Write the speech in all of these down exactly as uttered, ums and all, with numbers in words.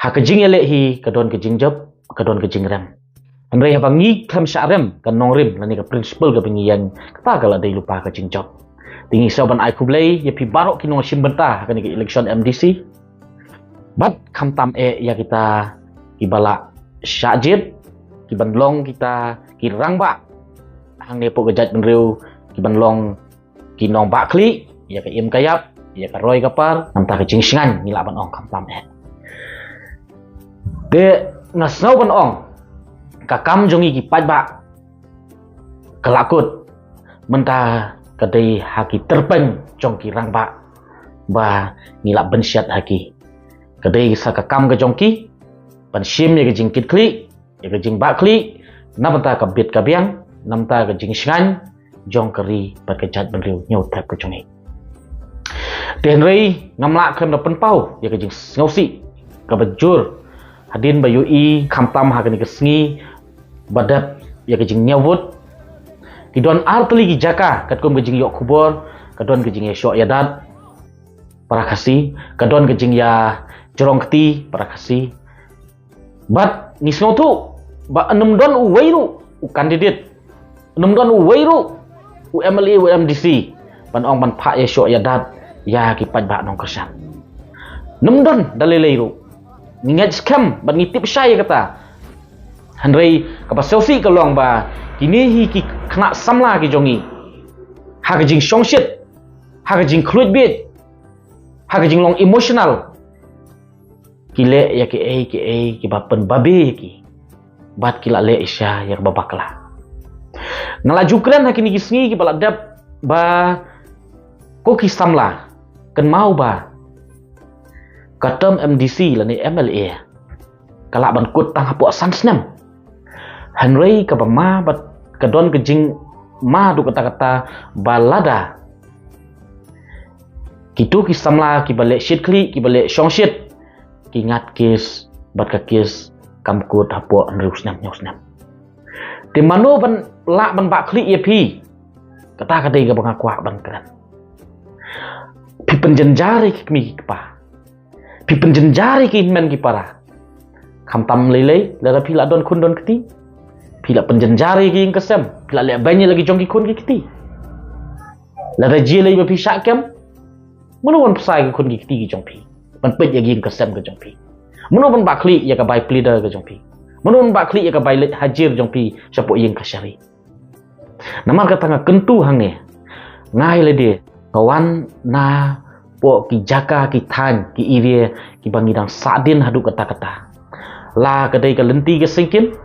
Ha ka jingïaleh hi ka don ka jingjop, ka don ka jingrem. Hynrei haba ngi khlem shah rem, ka nongrim lane ka principle kaba ngi ïeng, kata ka la dei lypa ka jingjop. Te ngi sngew ban ai khublei ïa phi baroh ki nongshim bynta ha kane ka election M D C. Bad khamtam eh ïa kita kiba la shah jied, ki ban long kita ki rangbah hangne hapoh ka jaitbynriew, ki ban long ki nongbah khlieh ïa ka im ka ïap, ïa ka roi ka par, namar ka jingshngaiñ ngi lah ban ong khamtam eh. Te nga sngew ban ong ka kam jong ngi ki paidbah ka la kut, mynta ka dei ha ki tyrpeng jong ki rangbah ba ngi lah ban shet ha ki. Ka dei sa ka kam ka jong ki ban shim ïa ka jingkitkhlieh, ïa ka jingbah khlieh na bynta ka bit ka biang, na bynta ka jingshngaiñ jong ka ri bad ka jaitbynriew hynñiew thep ka jong ngi. Te hynrei ngam lah khlem da pynpaw ïa ka jingsngewsih kaba jur hadien ba ïohi khamtam ha kane ka sngi ba dep ïa ka jingniewbud. Ki don ar tylli ki jaka katkum ka jingïoh khubor, ka don ka jingïashoh ïadat para Khasi, ka don ka jingïajrong kti para Khasi. Bad ngi sngewthuh ba ym don uwei ruh u candidate, ym don uwei ruh u M L A, u M D C ban ong ban phah ïashoh ïadat ïa ki paidbah nongkyrshan. Ym don da lei lei ruh. Ngi ngeit skhem bad ngi tip shai ïa kata. Hynrei kaba sngewsih ka long ba kine hi ki khynnah samla ki jong ngi, ha ka jingshongshit, ha ka jingkhluit bieit, ha ka jinglong emotional, ki leh ïa kiei kiei kiba pynbabe ïa ki, bad ki la leh shisha ïa kaba bakla. Nga la ju kren ha kine ki sngi kiba la dep ba ko ki samla, kynmaw ba ka term M D C lane M L A ka lah ban kut tang hapoh san snem. Hynrei kaba ma bad ka don ka jingma haduh katta katta ba lada kito ki samla kiba leh shit khlieh, kiba leh shongshit, ki ngat kes bad ka kes kam kut hapoh hynriew snem, hynñiew snem. Te mano ban lah ban bah khlieh ïa phi? Kata ka dei kaba nga kwah ban kren. Phi pynjynjar ïa ki kmie ki kpa, phi pynjynjar ïa ki hynmen ki para. Khamtam lei lei lada phi la don khun don kti, phi la pynjynjar ïa ki ïing ka sem, phi la leh beiñ ïa la ki jong ki khun ki kti. Lada jia lei ba phi shah kem, mano ban pynshai ki khun ki kti ki jong phi, ban peit ïa ki ïing ka sem ka jong phi? Mano ban bah khlieh ïa ka bai pleader ka jong phi? Mano ban bah khlieh ïa ka bai leit hajir jong phi shapoh ïing ka shari? Namar kata nga kyntu hangne, nga ïa lade ka wan napoh ki jaka ki thaiñ ki area kiba ngi dang sahdien haduh katta katta. La ka dei ka lynti ka syngkien,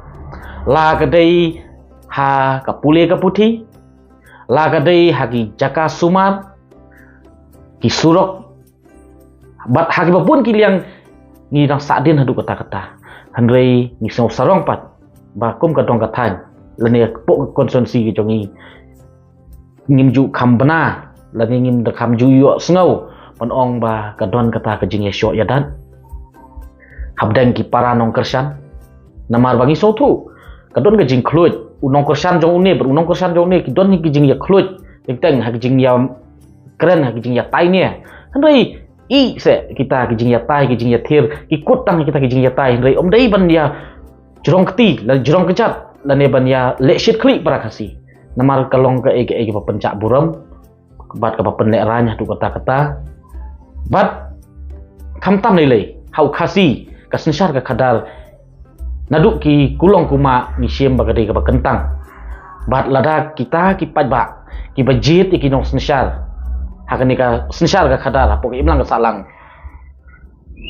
la ka dei ha ka pule ka puthi, la ka dei ha ki jaka sumar, ki surok, bad ha kiba bun ki liang ngi dang sahdien haduh katta katta. Hynrei ngi sngew sarong pat ba kum ka dong ka thaiñ lane hapoh ka constituency ka jong ngi, ngim ju kham bna lane ngim da kham ju ïohsngew ban ong ba ka don kata ka jingïashoh ïadat hapdeng ki para nongkyrshan. Namar ba ngi sngewthuh ka don ka jingkhluit, u nongkyrshan jong une bad u nongkyrshan jong une ki don ki jingïakhluit teng teng ha ki jingïa kren, ha ki jingïatai ne. Hynrei i se kita ki jingïatai, ki jingïathir, ki kut tang kita ki jingïatai, hynrei ym dei ban ïa jrong kti, la jrong kjat, lane ban ïa leh shit khlieh para Khasi. Namar ka long kaei kaei kaba pynjah burom bad kaba pynlehrain haduh katta katta. Bad khamtam lei lei ha u Khasi, ka synshar ka khadar naduh ki kulong kumah ngi shem ba ka dei kaba kyntang. Bad lada kita ki paidbah kiba jied ïa ki nongsynshar ha kane ka synshar ka khadar hapoh ka imlang ka sahlang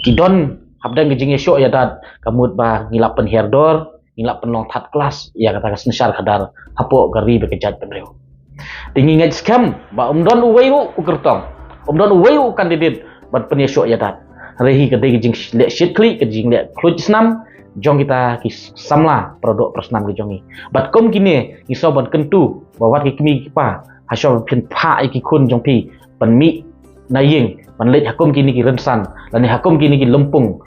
ki don hapdeng ka jingïashoh ïadat, ka mut ba ngi la pynhiar dor, ngi la pynlong third class ïa kata ka synshar khadar hapoh ka ri bad ka jaitbynriew. Te ngi ngeit skhem ba ym don uwei ruh u kyrtong, ym don uwei ruh u candidate ban pynïashoh ïadat. Hynrei hi ka dei ka jingleh shit khlieh, ka jingleh khluit snam jong kita ki samla para doh para snam ki jong ngi. Bad kum kine ngi sngew ban kyntu ba wat ki kmie ki kpa, hashuwa ba phin phah ïa ki khun jong phi ban mih na ïing ban leit ha kum kine ki rynsan, lane ha kum kine ki lympung,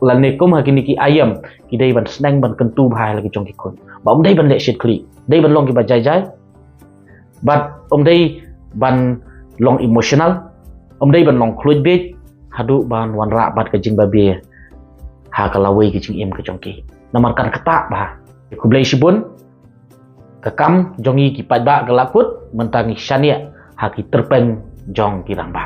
lane kum ha kine ki aïom, ki dei ban sneng ban kyntu bha ïa la ki jong ki khun ba ym dei ban leh shit khlieh, dei ban long kiba jai jai. Bad ym dei ban long emotional, ym dei ban long khluid beit haduh ban wanrah bad ka jingbabe ha ka lawei ka jingim ka jong ki. Namar kan ktah bha. Khublei shibun. Ka kam jong ngi ki paidbah ka la kut, mynta ngi shaniah ha ki tyrpeng jong ki rangbah.